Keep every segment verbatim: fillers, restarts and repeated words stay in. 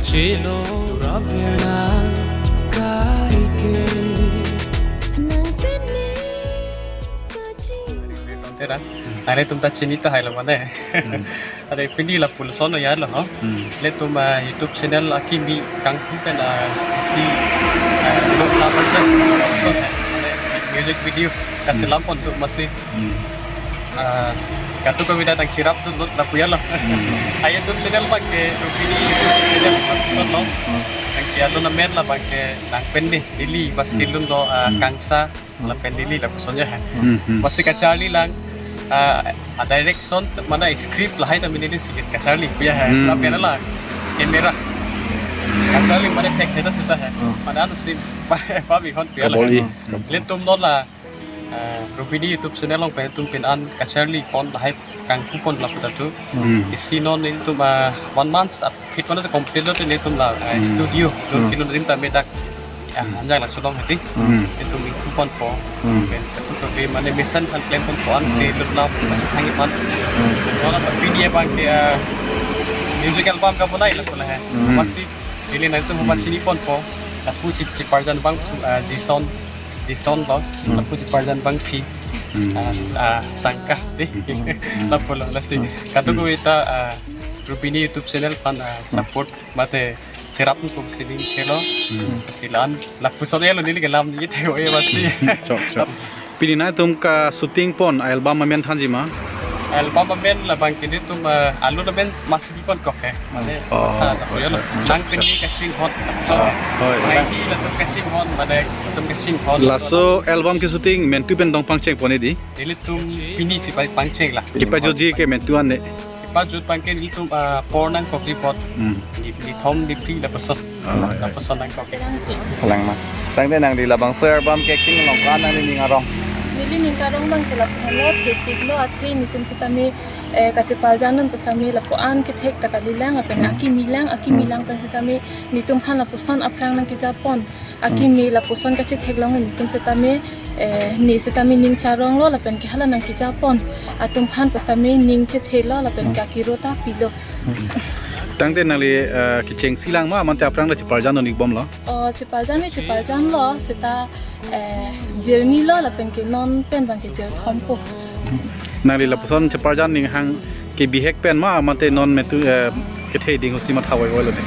Chelo ravena kaike. Nang pene kaching. Tera, nangtum ta chini tahai lo mane. Hmm. Are pini lapuson lo ya lo ho. Hmm. Nelitum, ah, YouTube channel akimi kangpu pen, ah, isi, ah, lo lapuson, lapuson, eh, music video kasi Hmm. lampon tu masi. Hmm. Ah, katu kami datang chirap tu not lapu ya lo. Hmm. Ai YouTube channel abang ke, Rupini YouTube channel lapuson lo. Hmm. Nang ke alo na men la abang ke nang pen ni, Delhi, bas Hmm. kilun lo, ah, Hmm. Kangsa, lapen Delhi lapuson ya. Hmm, hmm. Masi kacharli lang, ah, a direction, mana script lahai ta mini sikit kacharli, ya. Hmm. Lapen la camera. Kacharli mana take theta seta hai. Hmm. Mana anu si, pa, pa bihon ya la. Kaboli. Hmm. Nelitum non la, ah, Rupini YouTube channel along pen nelitum pini an kacharli pon lahai kangpu pon lapu ta tu. Hmm. Isi non nelitum, ah, one month ap-, Phit mana complete lo te nelitum la, eh, Hmm. studio. Dun Hmm. kilun rim ta medak. Ya, Hmm. anjang la sulong hati. Hmm. Nelitum ingpu ponpo. Hmm. Pen, katu kave mane mission aphan klem ponpo an Hmm. si lut la, masih thangit man. Hmm. Wala ta pini abang ke, eh, music album kabonai lapu la hai. Hmm. Masi, ili nangtum Hmm. masi ni ponpo. Lapu chi, chiparjan abang, eh, Jason, Jason lo. Hmm. Lapu chiparjan abang phi. Hmm. Ah, s-, ah, Sangka, ti. Hmm. Lapu lo, lasi. Hmm. Katu Hmm. kave ta, ah, Rupini YouTube channel aphan, ah, Hmm. support mate cherap ko sining kelo. Hmm. Silan lapuson elo neli kelam ni te o e masi. Chok, chok. Pini nangtum ka shooting pon album amen thanji ma? Album amen la abang ke nelitum, eh, alo amen masi bi pon kok he. Mane, Oh, ah, oh, ya lo. Oh, oh. Nang pini kachinghon. So, Oh, oh. Mai di latum kachinghon, mane latum kachinghon. Laso album ke shooting mentu pen dong pangcheng pon di? Nelitum pini si pai pangcheng la. Chipajutji ke mentu an ne? Chipajut abang ke nelitum, ah, por nangkok di pot. Hmm. Di, di thom di phli lapuson. Ah, ya. Lapuson nangkok. Lang ma. Tangte nangli labangso album ke acting along ko-an nangli ning arong? Neli ning arong abang ke lapuson lo, thepik lo, athe nelitum setame, eh, kacheparjan dun setame lapu-an kethek ta kalilang, lapen Hmm. akimi lang, akimi Hmm. lang pen setame nelitum aphan lapuson aphrang nangkejapon. Akimi Hmm. lapuson kachethek long nelitum setame, eh, ne setame ning charong lo lapen ke hala nangkejapon atum aphan pu setame ning chethe lo lapen Hmm. ke akiro ta pilo. Hmm. Tangte nangli, eh, kechengsi lang ma, mante aphrang ta cheparjan dun ik bom lo? Oh, cheparjan ni cheparjan lo, seta, eh, journey lo lapen ke non pen abang ke jer thompo. Nangli lapuson cheparjan ning hang ke bihek pen ma, mante non mentu, eh, kethe ding hosi matha voi voi lo ne?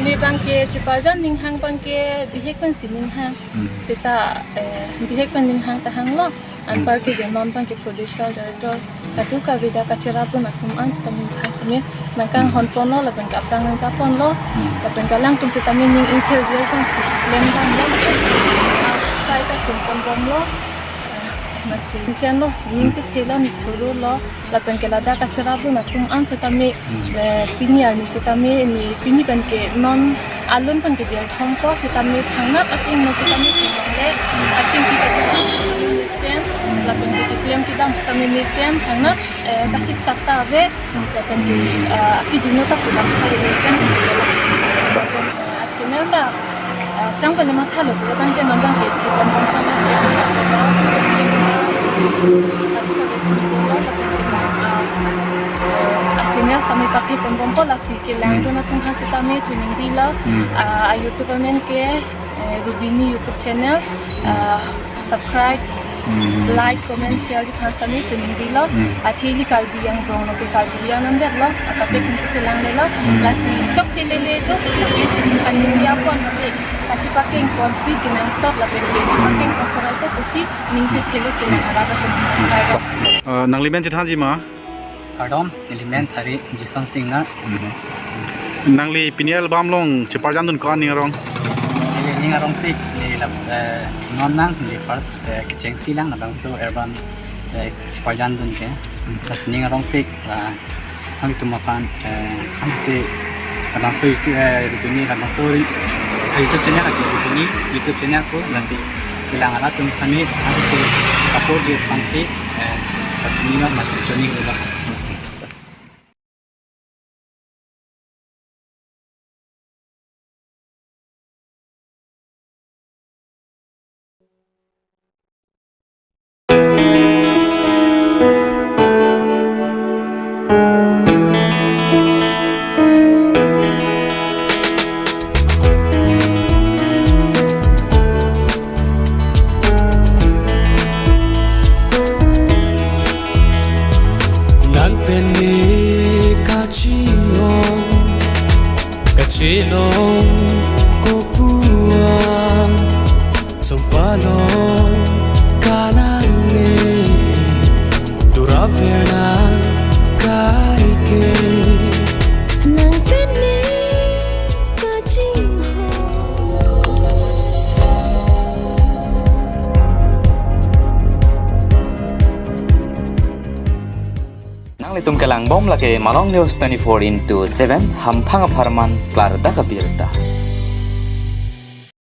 Ne abang ke cheparjan ning hang abang ke bihek pen si ning hang. Hmm. Seta, eh, bihek pen ning hang ta hang lo. Anpar ke non abang ke producer, director, katu kave ta kacherap dun atum an seta min khas min nangkanghon pon lo, lapen ke aphrang nangjapon lo, Hmm. lapen ke alangtum setame ning ingthel jel abang si klem dam lo, lapen ke sai ta sum pon bom lo, eh, masi mesen lo, ning Hmm. chethe lo, ne choro lo, lapen ke ladak kacherap dun atum an setame, Hmm. eh, pini arni setame, ne pini pen ke non alun pen ke jer thompo setame thangnat atum no setame thilong le, aching ki kacherap setame mesen, lapen ke keklem kedam setame mesen, thangnat, eh, kasik sakta ave, lapen ke, eh, kijino ta pulang kali mesen. Lapen, eh, achannel ta, eh, tang pen matha lo, pulo tang ke non abang ke, ke pon pon sama se, achannel sami pathe pon pon po lasi kelang Hmm. dun atum aphan setame choningri lo, Hmm. ah, a YouTube amen ke, eh, Rubini YouTube channel, Hmm. ah, subscribe, Hmm. like, comment, share di aphan setame choningri lo. Hmm. Athe ili Karbi angbong lo ke Karbi anam det lo, akape Hmm. kisi chelang le lo. Hmm. Lasi chokche lele tu, tapi kan dia pon tapi kachepakeng pon si kenangsot lapen ke chepakeng pon sarai tu si ning chethe lo kelang arat atum. Eh, nangli men chethanji ma? Kardom, neli men Thari Jason Singnar. Mhm. Nangli pini album along cheparjan dun ko-an ning arong? Neli ning arongpik, neli lap, eh, non nang, neli first, eh, kechengsi lang labangso album, eh, cheparjan dun ke. Hmm. Lasi ning arongpik, ah, nanglitum aphan, eh, ansi labangso YouTube, eh, Rubini labangso ri-, eh, YouTube channel lagi Rubini YouTube channel ko, lasi kelang arat atum sami ansi support ji aphan si, eh, kachini non mati choni ulo. Chelong kopuan, sumpalong kanangne, turaver nang kaike. Nang pen ne kachinghon. Nanglitum kelangbom lake Malong News twenty-four into seven, hamphang apharman klardak abirta.